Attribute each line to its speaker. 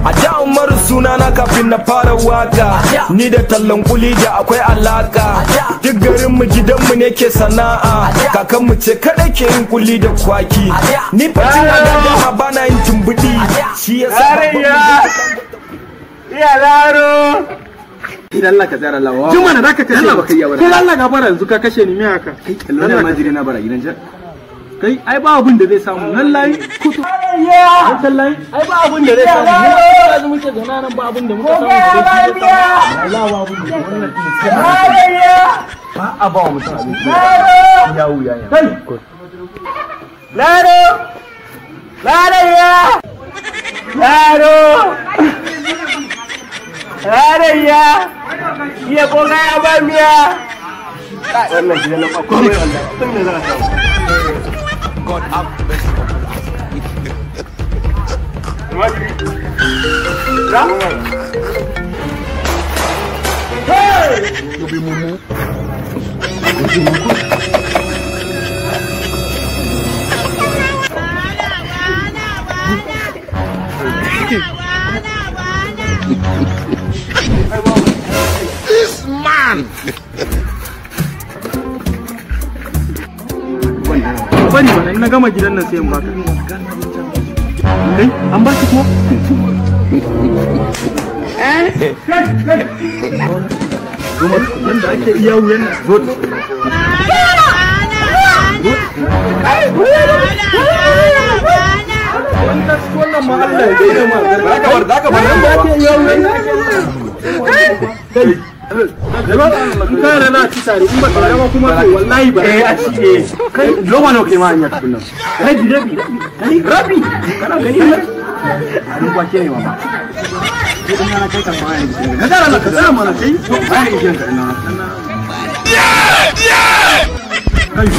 Speaker 1: A da Umaru sunana kafin na fara waka. Ni da tallan kuli da akwai alaka. Duk garin mu gidan mu ne ke sana'a. Kakan mu ce kadai ke yin kuli da kwaki. Ni fatin a dama bana yin tumbudi. Shi yasa
Speaker 2: iya laro.
Speaker 3: Idan Allah ka tsara lawa.
Speaker 2: Juma na zaka kashe.
Speaker 3: Allah baka iya
Speaker 2: Kai Allah gafara yanzu ka kashe ni me haka?
Speaker 3: Kai Allah ma jire na bara gidan jar.
Speaker 2: Kai ai ba abun da zai samu nan layi kutu. Wannan layi ai ba abun da zai samu. Yanzu muke zauna nan ba abun da muka samu. Allah ba abun da wannan
Speaker 3: ba a ba wa mutum abinci. Ya wuya ya.
Speaker 2: Kai. Laro. Laro ya. Laro. Laro ya. Iya ko ga ba miya.
Speaker 3: Wannan gidan nan ba komai wallahi. Tun da za a samu.
Speaker 1: God have mercy upon us.
Speaker 2: Hey!
Speaker 3: You be mumu.
Speaker 4: This man.
Speaker 2: Bari bana in na gama gidan nan sai in baka. Kai an ba shi ko? Yanda ake iya wuyan nan. Zo. Wannan ma Allah ya daina ma.
Speaker 3: Zaka bar zaka bar.
Speaker 2: Yanda ake iya wuyan nan. Kai. In ka na ci tare in ba tare ba kuma to wallahi ba.
Speaker 3: Eh a ci eh. Kai loma nawa kai ma hanya tukun nan.
Speaker 2: Rabi rabi. Kai rabi.
Speaker 3: Kana gani ne? Abin kwake ne ma. Kai dan yana kai karfa ya ne.
Speaker 2: Ka tsara ka tsara mana kai.
Speaker 3: Ba ya iya ka ina.
Speaker 2: Kai.